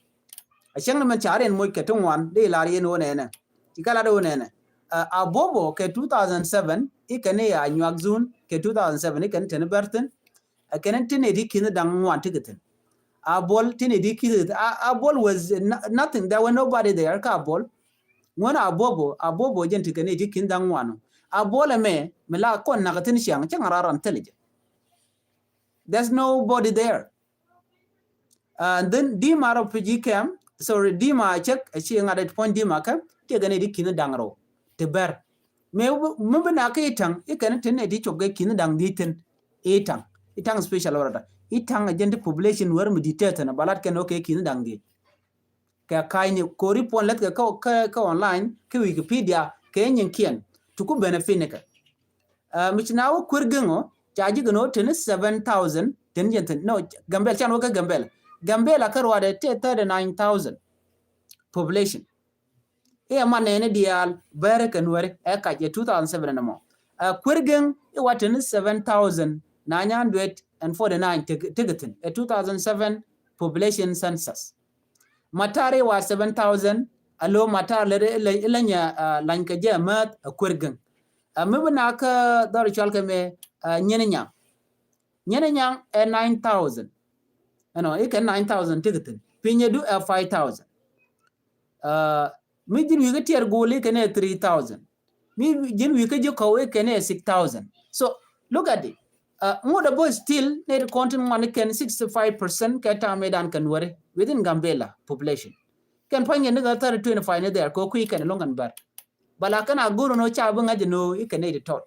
A cäŋ ni mɛn ca riɛn moc kɛ ti ŋuan dee lar yɛn wä nɛnɛ. Ci kɛ lat wä nɛnɛ. Abobo kɛ two thousand seven i̱ kɛn i̱ a nyuak zun kɛ two thousand seven i̱ kɛn teni bɛr thin. Ɛ kɛn tin i̱ di ki̱n da̱ŋ ŋuan ti kɛ thin. Abol tin i̱ di ki̱n Abol was nothing, there were nobody there. Ka Abol ŋuän Abobo Abobo jɛn ti kɛn i̱ di ki̱n da̱ŋ ŋuan. Abol ɛmɛ mi la kɔn nak thin ciaŋ cäŋ raran thil jɛ. There's nobody there. And then Dima rɔ P G camp, sorry, Dima check a ci ŋa̱t point Dima kɛ ti kɛn i̱ di ki̱n da̱ŋ rɔ ti bɛr. Mi mi bi na kɛ Itaŋ i̱ kɛn tin i̱ di cok kɛ ki̱n da̱ŋ di thin Itaŋ Itaŋ special order Itaŋ a jɛn ti population wär mi di tɛthin a balat kɛn okɛ ki̱n da̱ŋ di. Kɛ ka̱ny ni kori puɔn lɛth kɛ kɛ kɛ online kɛ Wikipedia kɛ nyin kiɛn tuku benefit ni kɛ. Mi ci na wä kuer geŋ ɔ ca ji̱ gɛ ni wä teni seven thousand teni jɛn thin no. Gambel can wä kɛ Gambel Gambel a kɛ ruadɛ tɛ thirty nine thousand population. Iɛ man nɛni diaal bɛrɛ kɛ nuɛri ɛ kac ɛ two thousand seven ɛn ɛmɔ. Kuer geŋ iwa teni seven thousand nine hundred and forty nine tekɛ thin ɛ two thousand seven population census. Matar iwa seven thousand alo matar lɛ ilɛ nyɛ lany kɛ jɛ määth a kuer geŋ. Mi bi na kä dhɔr cual kɛ mɛ nyɛn nyaŋ. Nyɛn nyaŋ ɛ nine thousand. Ɛnɔ ikɛ nine thousand tikɛ thin pinyɛ du ɛ five thousand. Mi ji̱n wi̱i̱ kä tiɛɛr guul ikɛ nɛ three thousand. Mi ji̱n wi̱i̱ kä ji̱ kɔw ikɛ nɛ six thousand. So look at it. Ŋut a bä still nɛ ti kɔn tin ŋuan ikɛn sixty five percent kɛ tam idan kɛ nuɛri within Gambela population. Kɛn pua̱ny kɛn ni kɛ thirty twenty five ni dhɛr kɛ kui̱ kɛn loŋ kɛn bär. Bala kɛn a go̱r ni ca bi ŋa̱c ni ikɛ nɛ ti tɔt.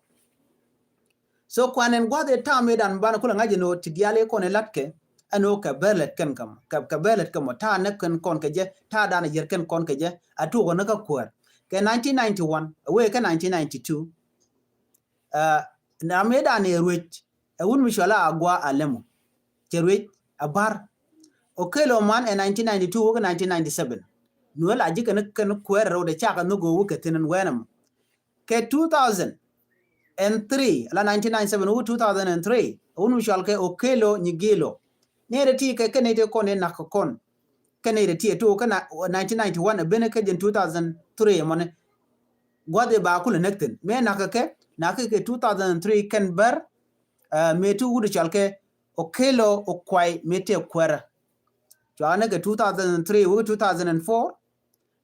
So kuan ɛn gua̱th ɛ tam idan ban kulɛ ŋa̱c ni ti diali kɔn ilat kɛ ɛn kɛ bɛlɛt kɛn kɛ mɔ kɛ bɛlɛt kɛ mɔ ta nɛ kɛn kɔn kɛ jɛ ta dan yɛr kɛn kɔn kɛ jɛ a tuɔk ni kä kuäär. Kɛ nineteen ninety one a wee kɛ nineteen ninety two. Ram idan ɛ ruec ɛ wun mi cuala a gua a lemo. Cɛ ruec a bar. Okelo man ɛ nineteen ninety two wä kɛ nineteen ninety seven. Nuel a ji̱ kɛn kɛn kuäär rɛw de cakɛ nhök wä kɛ thin ɛn wɛn ɛmɔ. Kɛ two thousand and three la nineteen ninety seven wä two thousand and three wun mi cual kɛ Okelo Nyigilo. Nɛy rɛ ti kɛ kɛ nɛy ti kɔn in nak kɛ kɔn. Kɛ nɛy rɛ ti ɛ to kɛ nineteen ninety one ɛ ben kɛ jɛn two thousand three mɔni. Guath ɛ ba kulɛ näk thin mɛ nak kɛ kɛ nak kɛ kɛ two thousand and three kɛn bär. Mɛ ti wut cual kɛ Okelo Okuay mɛ ti ɛ kuɛrä. Cua näk kɛ two thousand and three wä two thousand and four.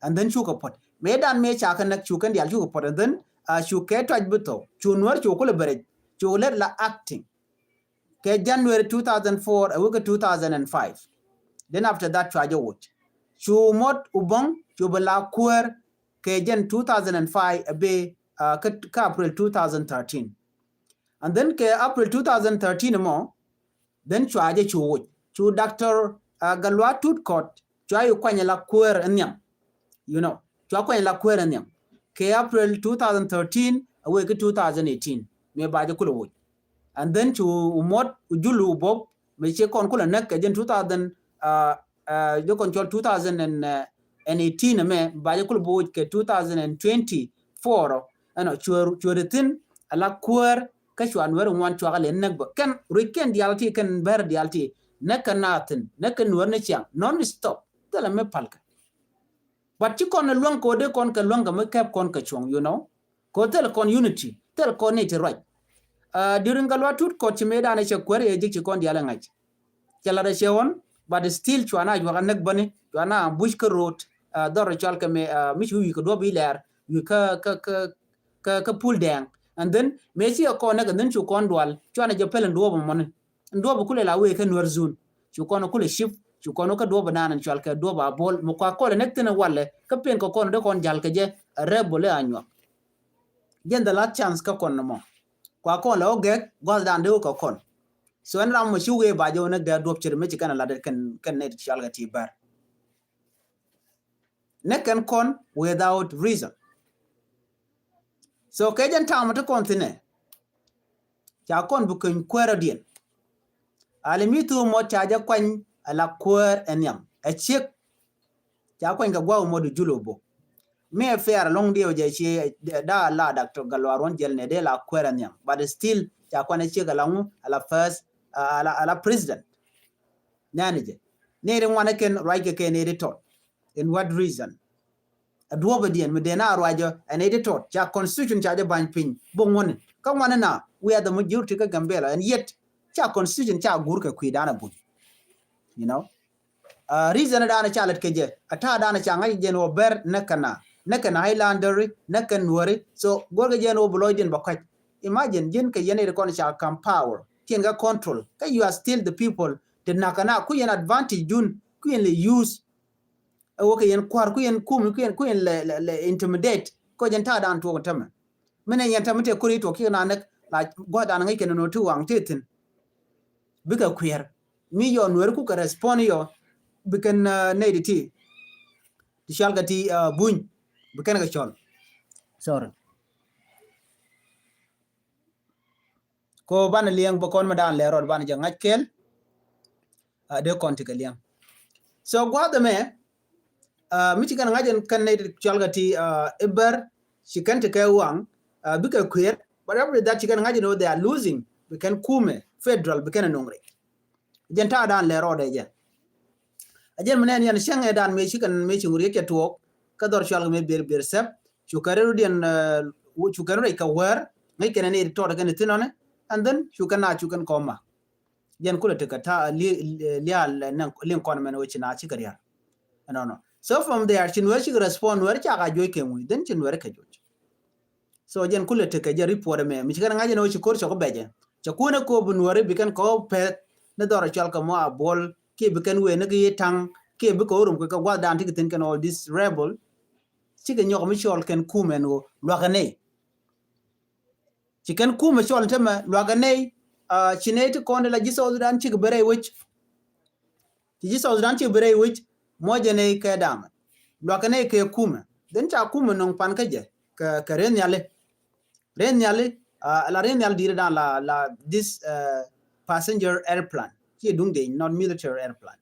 And then cukɛ puɔt mëë dan mëë ca kɛ näk cukɛ dial cukɛ puɔt and then cukɛ tuac bi thou cu nuäär cu kulɛ bɛ rɛc cu lɛt la acting. Kɛ January two thousand four a wekɛ two thousand and five. Then after that cua jɛ woc cu mɔt u bɔŋ cu bɛ la kuäär kɛ jɛn two thousand and five a bɛ kä April two thousand thirteen. And then kɛ April two thousand thirteen mɔ then cua jɛ cu woc cu Doctor Galwa Tut Kɔt cua yi kuany la kuäär nhiam. You know cua kuany la kuäär nhiam kɛ April two thousand thirteen a wee ki two thousand eighteen mëë ba jɛ kulɛ woc. And then cu u mɔt u jul u bop mëë ci kɔn kulɛ näk kɛ jɛn two thousand jɛ kɔn cɔl two thousand and eighteen mɛ ba jɛ kulɛ woc kɛ two thousand and twenty four. Ɛnɔ cuɛ cuɛ di thin a la kuäär kä cua nuäär ŋuan cuakä lɛ näk bä kɛn ruic kɛn dial ti kɛn bär dial ti näk kɛ na thin näk kɛ nuäär ni ciaŋ non stop. Thilɛ mi palkɛ. But ci kɔn luäŋ kɛ wä dee kɔn kɛ luäŋ kɛ mi kɛp kɔn kɛ cuɔ̱ŋ you know. Kɛ wä thilɛ kɔn unity thilɛ kɔn ni ti ruac. During Galwa Tut Kɔt ci mëë dan cɛ kuäär yɛ jik ci kɔn dial ɛ ŋa̱c. Cɛ lat ɛ cɛ ɣɔn but still cua na juak a näk bäni cua na buc kä road. Dhɔr cual kɛ mi mi ci wi̱i̱ kɛ duɔp i̱ lɛɛr wi̱i̱ kä kä kä kä pul dɛɛŋ. And then mëë ci kɛ kɔn näk and then cu kɔn dual cua na jɛ pɛl in duɔp mɔni. In duɔp kulɛ la wee kä nuɛr zun cu kɔn kulɛ cip cu kɔn kä duɔp naan in cual kɛ duɔp a bol mi kua kɔl in näk thin in walɛ kä pen kɛ kɔn dee kɔn jal kɛ jɛ. Rɛp bol in a nyuak. Jɛn the last chance kä kɔn ni mɔ kua kɔn la wä gɛk guath dan dee wä kɛ kɔn. So ɛn ram mɔ ci wee ba jɛ wä näk dee duɔp cir mi ci kɛn a lat kɛn kɛn nɛy ti cual kɛ ti bär. Näk kɛn kɔn without reason. So kɛ jɛn ta̱a̱m ti kɔn thinɛ ca kɔn bi keny kuäär adiɛn. Ali mi thuu mɔ ca jɛ kuany a la kuäär ɛ nhiam ɛ ciek. Ca kuany kɛ gua̱a̱k mɔ di jul ɔ bok mi ɛ fair lɔŋ diɛ wä jɛ ci da la Doctor Galwa Ruɔn Jɛl nɛ dee la kuäär ɛ nhiam but still ca kuany ɛ ciek a la ŋu a la first a la president. Nɛni jɛ ni ri ŋuan ɛ kɛn ruac kɛ kɛ ni ri tɔt. In what reason? A duɔ̱ɔ̱p a diɛn mi dee na ruacä ɛn iti tɔt ca constitution ca jɛ ba̱ny piny bä ŋuɔ̱ni kä ŋuɔ̱ni na we are the majority kä Gambela, and yet ca constitution ca gur kɛ kui̱ dan a buny. You know, uh, reason dan ca lät kɛ jɛ, a ta̱a̱ dan ca ŋa̱c jɛ ni wä bɛr nä kɛ na, nä kɛ na Highlanderi, nä kɛ Nuäri. So go̱rkɛ jɛ ni wä bi lɔcdiɛn ba kɔc. Imagine ji̱n kɛ yɛn iti kɔn ca kam power, kiɛn kɛ control, kä you are still the people ti nakä na ku yɛn advantage dun ku yɛn lɛ use. Ɛ wä kɛ yɛn kua̱r ku yɛn kum ku yɛn, ku yɛn lɛ, lɛ, lɛ intimidate. Kɔ jɛn ta̱a̱ dan tuɔk tämɛ. Min ɛ yɛn tämɛ tëë kori tuɔk kiɛ na näk la gua̱a̱th dan ŋäc kɛn nɔ ti waŋ tëë thi̱n. Bikɛ kuiɛr mi yɔ Nuäri ku kɛ respond yɔ. Bikɛn, uh, nɛy ti ti ti cɔal kɛ ti, uh, buny. Bikɛn kɛ cɔl. Sorry. Ko banɛ liɛŋ bä kɔn mi dan lɛ rɔɔd banɛ jɛ ŋa̱c kɛl. A dee kɔn ti kɛ liɛŋ. So gua̱a̱th ɛmɛ, uh, mi ci kɛn ŋa̱c ɛn kɛn nɛy ti cɔal kɛ ti, uh, iber ci kɛn ti kɛ waŋ, uh, bikɛ kuier. But every that ci kɛn ŋa̱c ɛn wä they are losing, bi kɛn kumɛ federal bi kɛn ɛ nuŋ rɛy. Jɛn ta̱a̱ dan lɛ rɔɔdɛ jɛ. A jɛn mi nɛn yɛn cäŋ ɛ dan mëë ci kɛn mëë ci ŋuriɛ cɛ tuɔɔk kä dhɔr cual kɛ mëë bier bier sɛp. Cu kɛn rɛy rut yɛn, uh, cu kɛn rɛy kɛ wäär ŋäc kɛn ɛ nɛy ti tɔɔt kɛn ɛ thin ɔnɛ. And then cu kɛn na cu kɛn kɔma. Jɛn kulɛ tekɛ ta̱a̱ li, li, lial, uh, nɛn liŋ kɔn mɛn wä ci na ci kɛ rial. Ɛnɔnɔ. So from there ci Nuäär ci kɛ respond Nuäär ca ka juɔc kɛ ŋuc then ci Nuäär kɛ juɔc. So jɛn kulɛ tekɛ jɛ report ɛmɛ mi ci kɛn ŋa̱c ɛn ɣöö ci ko̱r cɔk bɛcɛ. Cɛ kuɛn ɛ ko̱o̱p Nuäri bi kɛn kɔɔp pɛth ni dhɔr ɛ cual kɛ mɔ a buɔl kiɛ bi kɛn wee ni kɛ yi taŋ kiɛ bi kɛ wä rum kɛ kɛ gua̱th dan ti kɛ thi̱n kɛn all this rebel. Cikɛ nyɔk mi cɔl kɛn kumɛ ɛn ɣöö luakä nɛy. Ci kɛn kumɛ cɔl tämɛ luakä nɛy. Ah, ci nɛy ti kɔn di la ji̱ South Sudan cikɛ bɛ rɛy wec. Ci ji̱ South Sudan ci bi rɛy wec muɔcɛ nɛy kɛ damɛ. Luakä nɛy kɛ kumɛ. Then ca kumɛ nɔŋ pan kä jɛ kɛ, kɛ ren nhiali. Ren nhiali, ah, la ren nhiali di̱i̱t dan la, la this, uh, passenger airplane. Ci duŋ dee not military airplane.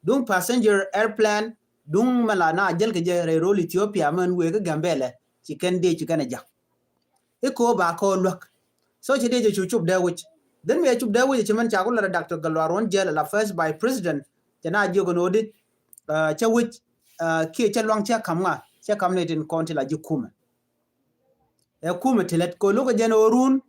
Duŋ passenger airplane, duŋ mɛ la na jäl kɛ jɛ rɛy rol Ethiopia mɛn wëë kä Gambɛlɛ. Ci kɛn dee ci kɛn a jak. I̱ ko̱o̱p ba ko̱o̱p luäk. So ci dee jɛ cu cup dee wi̱c. Then mi ɛ cup dee wi̱c ci mɛn ca ku lɛ Doctor Gatluak Ruɔ̱n Jiɛl la first vice president. Cɛ na jiök ɛn ɣöö di, ah, cɛ wi̱c, ah, kiɛ cɛ luaŋ cɛ ka̱m ŋa, cɛ ka̱m ni tin kɔn ti la ji̱ kumɛ. Ɛ kumɛ ti lät kɛ lo̱k ɛ jɛn ɣöö run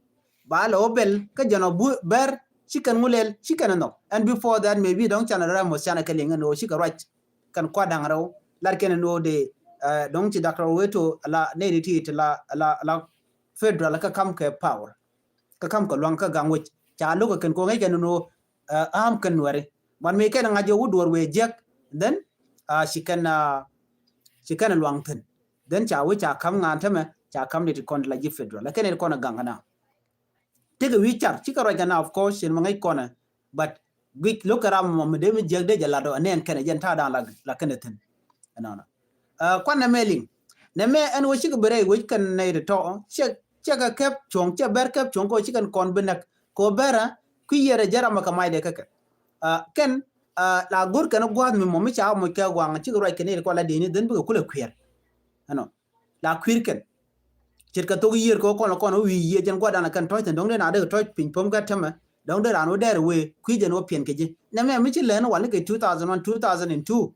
ba lɛ wä bɛl kä jɛn ɔ bu bɛr ci kɛn ŋu lɛl ci kɛn ɛ nhɔk. And before that maybe dɔ̱ŋ canɛ rɛm mɔ canɛ kɛ liŋ ɛn ɣöö cikɛ ruac. Kɛn kua̱r da̱ŋ rɛw lat kɛn ɛn ɣöö dee, eh, dɔ̱ŋ ci Doctor Weto ala nɛy ti ti la, la, la federal kä ka̱m kɛ power. Kä ka̱m kɛ luaŋ kä gaŋ wec ca lo̱k ɛ kɛn kɛ ŋäc kɛn ɛn ɣöö, eh, am kɛn Nuäri. Ban mi kɛn ŋa̱c jɛ wut duɔ̱ɔ̱r wëë jiäk. Then, ah, ci kɛn, ah, ci kɛn luaŋ thi̱n. Then ca wec ca ka̱m ŋa̱a̱n tämɛ ca ka̱m ni ti kɔn la ji̱ federal la kɛn ni ti kɔn ɛ gaŋ kɛ na. Tekɛ wi̱i̱ car cikɛ ruac kɛ na of course cin mɛ ŋäc kɔnɛ. But guic lo̱k kɛ ram mɔ mi dee mi jiäk dee jɛ lat ɔ ɛnɛn kɛnɛ jɛn ta̱a̱ da̱a̱n la, la kɛnɛ thi̱n. Ɛnɔnɔ. Ah, kuan nɛmɛ liŋ. Nɛmɛ ɛn wä cikɛ bi rɛy wec kɛn nɛy ti tɔ̱ cɛ, cɛ kɛ kɛp cuɔ̱ŋ cɛ bɛr kɛp cuɔ̱ŋ kɛ wä cikɛn kɔn bi näk kɛ wä bɛrä kui̱ yiɛrɛ jɛ ram ɛ kɛ macdɛ kä kɛ. Ah, kɛn, ah, la go̱r kɛn gua̱a̱th mi mɔ mi ca moc kɛ gua̱a̱ŋ cikɛ ruac kɛn nɛy ti kɔn la dee ni dhin bikɛ kulɛ kuiɛr. Ɛnɔ. La kui̱r kɛn. Ce̱tkɛ thok yiër kɛ wä kɔn la kɔn wä wi̱i̱ yiër jɛn gua̱dan la kɛn tɔ̱c thi̱n dɔ̱ŋ dee na dee kɛ tɔ̱c piny pom kɛ tämɛ. Dɔ̱ŋ dee raan wä dɛr wee kui̱ jɛn wä piɛn kɛ ji̱. Nɛmɛ mi ci lɛn wal ni kɛ two thousand one, two thousand and two.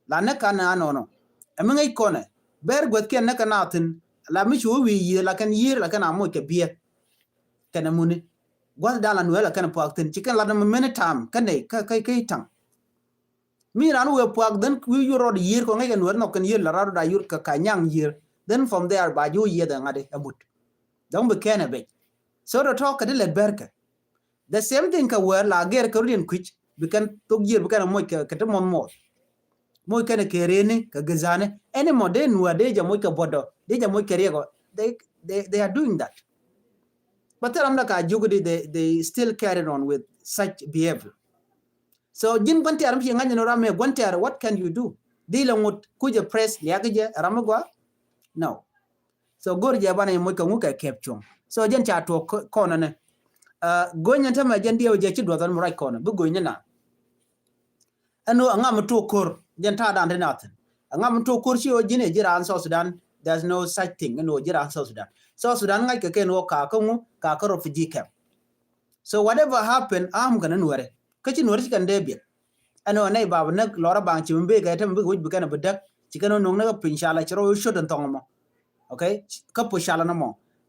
La näk kan na nɔnɔ. Ɛmi ŋäc kɔnɛ. Bɛr guäthkiɛn näk kɛ na thi̱n. La mi ci wä wi̱i̱ yiër la kɛn yiër la kɛn a moc kɛ biɛt. Kɛn ɛmuni. Gua̱thdan la Nuäär la kɛn puak thi̱n. Ci kɛn lat ni many time. Kɛn nɛy kä, kä, kä i̱ taŋ. Mi ran wee puak dhän wi̱i̱ yur rɔɔd yiër kɔ ŋäc kɛ Nuäär nhɔk kɛn yiër la ran rɔɔd a yur kɛ ka nyaŋ yiër. Then from there ba ji̱ wä yiëth ɛ ŋa̱t ɛ mut. Dɔ̱ŋ bi kɛn ɛ bec. So tɔ̱tɔ̱ kɛ ti lɛt bɛrkɛ. The same thing kɛ wäär la gɛr kɛ rut in kui̱c bi kɛn thok yiër bi kɛn ɛ moc kɛ, kɛ ti muɔth muɔth. Moc kɛn ɛ kɛ reni kɛ gizani. Ɛni mɔ dee Nuäär dee jɛ moc kɛ buɔdɔ dee jɛ moc kɛ riɛkɔ. They, they, they are doing that. But thil ram la ka jiök di they, they still carry on with such behavior. So ji̱n gua̱n tɛ̈r mi ci ŋa̱c ni ram mi gua̱n tɛ̈r, what can you do? Dhil ɛ ŋut kucɛ press liak jɛ ram mi gua? No. So go̱r jɛ banɛ moc kɛ ŋu kɛ kɛp cuɔ̱ŋ. So jɛn ca tuɔk kɔn ni. Go̱ny ni tämɛ jɛn diɛw jɛ ci duɔth ɔn mi ruac kɔn bi go̱ny ni na. Ɛn ɣöö ɛŋa mi tuɔk ko̱r jɛn ta̱a̱ dan ti na thi̱n. Ɛŋa mi tuɔk ko̱r ci ɣöö ji̱n ɛ ji̱ raan South Sudan. There's no such thing ɛn ɣöö ji̱ raan South Sudan. South Sudan ŋa̱c kɛ kɛn ɣöö ka kä ŋu ka kä refugee camp. So whatever happen am kɛn Nuäri. Kä ci Nuäri ci kɛn dee biɛt. Ɛn ɣöö nɛy bapɛ näk lɔrä baŋ ci mi bek kɛ te mi bek wi̱c bi kɛn bi däk. Ci kɛn ɔ nuɔ̱ŋ ni kä piny cala ci rɔ cot in thɔŋ mɔ. Okay? Kä puɔ̱ cala ni mɔ.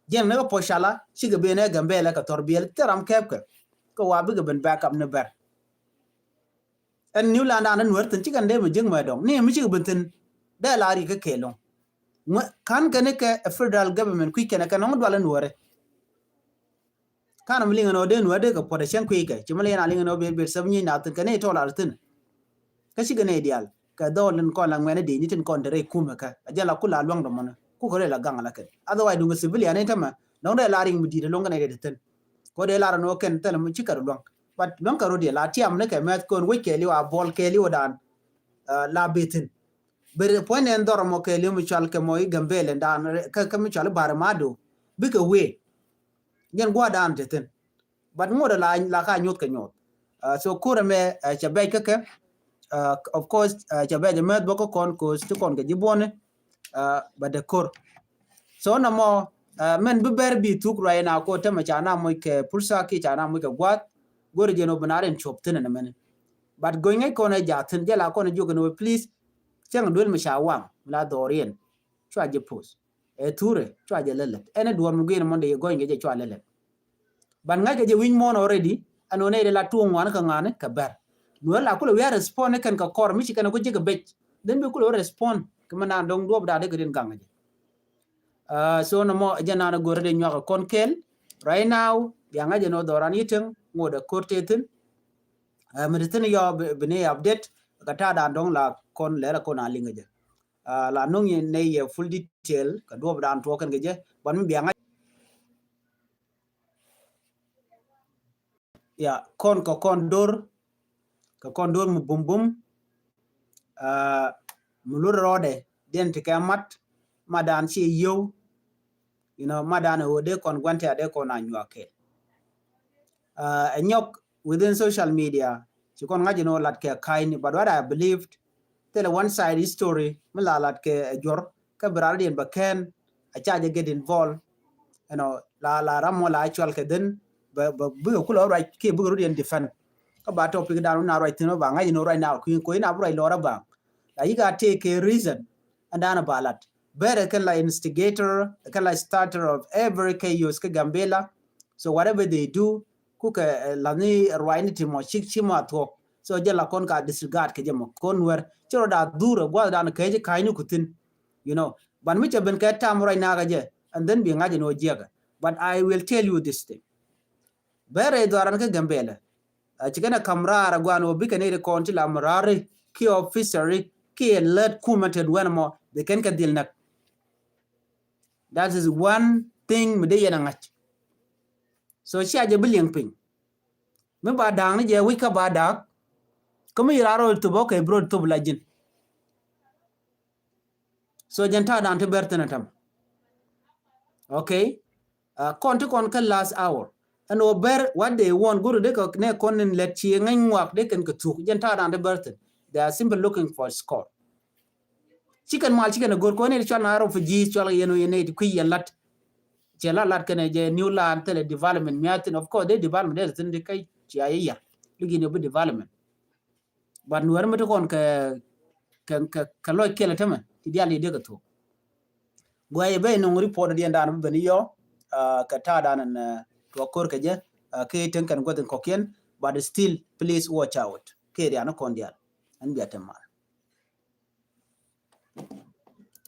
Jiɛn ni kä puɔ̱ cala cikɛ ben ɛ Gambɛlɛ kɛ thɔr biɛl thil ram kɛɛp kɛ. Kä wa bikɛ ben back up ni bɛr. Ɛn New Land an Nuɛr thin cikɛn dee mi jiäk mɛ dɔŋ ni mi cikɛ ben thin. Dee la ri kä kɛɛl loŋ. Kan kɛn kɛ federal government kui̱ kɛn kɛ nɔŋ dual Nuɛri. Kan mi liŋ ɛn ɔ dee Nuɛri dee kɛ puɔt ɛ cɛn kui̱ kɛ ci mi liŋ ɛn a liŋ ɛn ɔ ber ber sɛp nyieny na thin kɛ ni tɔl ar thin. Kä cikɛ ni dial kɛ dhɔl in kɔn la ŋuɛn di ni tin kɔn te rɛy kumɛ kɛ a jɛn la kula luaŋ dɔmɔni kukɛ rɛy la gaŋ la kɛn. Otherwise duŋ civilian in tämɛ nɔŋ dee la riŋ mi di̱i̱t ɛlɔŋ kɛn ɛ dee thin. Kɔ dee lar ɛn ɔ kɛn thilɛ mi cikɛ ru luaŋ. But luaŋ kɛ ru diɛ la tiam ni kɛ mɛth kɔn wec kɛɛliw a bɔl kɛɛliw dan. La bethin. Ber puɔ̱ny nɛn dhɔr mɔ kɛɛliw mi cual kɛ mɔ i Gambɛlɛ dan kä mi cual i Bari Mado. Bikɛ wee. Jɛn gua̱dan te thin. But ŋot la la ka nyuth kɛ nyuth. So kurɛ mɛ cɛ bɛc kä kɛ. Of course cɛ bɛc mɛth bä kä kɔn kos ti kɔn kɛ ji̱ buɔni. But de kor. So na mɔ mɛn bi bɛr bi thuk ruac na ko tämɛ ca na moc kɛ pursa ki ca na moc kɛ guath. Gori jɛn o bi na rin cuɔp thin ɛn mɛni. But go̱ny ŋäc kɔn ɛ jath thin jɛ la kɔn ɛ jiök ɛn wee please. Cäŋ duel mi ca waŋ mi la dhɔriɛn. Cua jɛ post. Ɛ thurɛ cua jɛ lɛlɛt ɛn ɛ duɔr mi guiɛn mɔn de yɛ gɔny kɛ jɛ cua lɛlɛt. Ban ŋa̱c kɛ jɛ wi̱ny mɔn already ɛn ɣän ɛ de la tuɔŋ ŋuani kɛ ŋa̱ni kɛ bɛr. Nuɔr la kulɛ wi̱i̱ a respond ni kɛn kɛ kɔr mi ci kɛn ɛ ku jek ɛ bec. Then bi kulɛ wi̱i̱ respond kɛ mi naan dɔ̱ŋ duɔp da̱a̱ dee kɛ din gaŋ kɛ jɛ. So nɔmɔ jɛ naan ɛ go̱rɛ de nyuak ɛ kɔn kɛɛl. Right now bia ŋa̱c jɛ nɔ dhɔran yi̱ teŋ ŋot ɛ ko̱r te thin. Mi ti thin yɔ bi ni update kɛ ta̱a̱ dan dɔ̱ŋ la kɔn lɛr ɛ kɔn a liŋ kɛ jɛ. La no̱ŋ yɛ nɛy yɛ full detail kɛ duɔp dan tuɔɔk kɛn kɛ jɛ. Buat mi bia ŋa̱c. Ya kɔn kɛ kɔn dor kɛ kɔn dor mi bum bum. Mi lut rɔɔdɛ diɛn ti kɛ mat ma dan ci yio̱w. You know ma dan ɛ ɣöö dee kɔn gua̱n tɛ̈ a dee kɔn a nyuak kɛɛl. Ɛ nyɔk within social media ci kɔn ŋa̱c inɔ lat kɛ ka̱cni, but what I believed thilɛ one side history mi la lat kɛ ɛ juɔr kä bi ral diɛn bɛ kɛn a ca jɛ get involved. You know la la ram mɔ la cual kɛ dhin bɛ bɛ bikɛ kulɛ ruac kiɛ bikɛ rut yɛn defend. Kä ba topic dan wun a ruac thin wä ba ŋa̱c inɔ ruac na kui̱n ko̱ in a bi ruac lɔr a ba la yik a take a reason. And dan a ba lat bɛrɛ kɛn la instigator kɛn la starter of every chaos kä Gambela. So whatever they do kukɛ la ni ruac ni ti mɔ cik ci mɔ a thuɔk. So jɛ la kɔn ka disregard kɛ jɛ mɔ kɔn wer ci rɔ da dhur a guath dan kɛ jɛ ka̱ny ni ku thin. You know ban mi cɛ ben kɛ tam ruac na kɛ jɛ and then bi ŋa̱c ni wä jiɛkɛ. But I will tell you this thing. Bɛrɛ dhɔran kä Gambela. Ci kɛn a kam raar a guan wä bikɛ ni ri kɔn ti la mɛ raar ri ki officer ri ki lät kumɛ tet wɛn mɔ bi kɛn kɛ dhil näk. That is one thing mi dee yɛn a ŋa̱c. So cia jɛ bi liɛŋ piny. Mi ba da̱a̱ŋ ni jɛ wi̱c kä ba da̱a̱k. Kä mi yi raar rɔ thop okay bro thop la ji̱n. So jɛn ta̱a̱ da̱a̱ŋ ti bɛr thin a täm. Okay. Kɔn ti kɔn kä last hour ɛn ɣöö bɛr what they want go̱r dee kɛ nɛ kɔn in lɛt ci ŋäny ŋuak dee kɛn kɛ thuk jɛn ta̱a̱ da̱a̱ŋ dee bɛr thin. They are simply looking for score. Ci kɛn mal ci kɛn a go̱r kɔn in cual na refugees cual kɛ yɛn ɣöö yɛn nɛ ti kui̱ yɛn lat. Cɛ la lat kɛn jɛ new land thilɛ development mi a thin of course dee development dee thin di kä ci a yɛ yɛr. Ligin yɛ bi development. But nuɛr mi ti kɔn kɛ kɛ kɛ lɔc kɛl tämɛ ti dial di dee kɛ thok. Guɛy ben nɔŋ report diɛn dan bi ben yɔ kɛ ta̱a̱ dan tuɔk kor kɛ jɛ kɛ teŋ kɛn guäth in kɔkiɛn. But still please watch out kɛ rian kɔn dial. Ɛn bia te mal.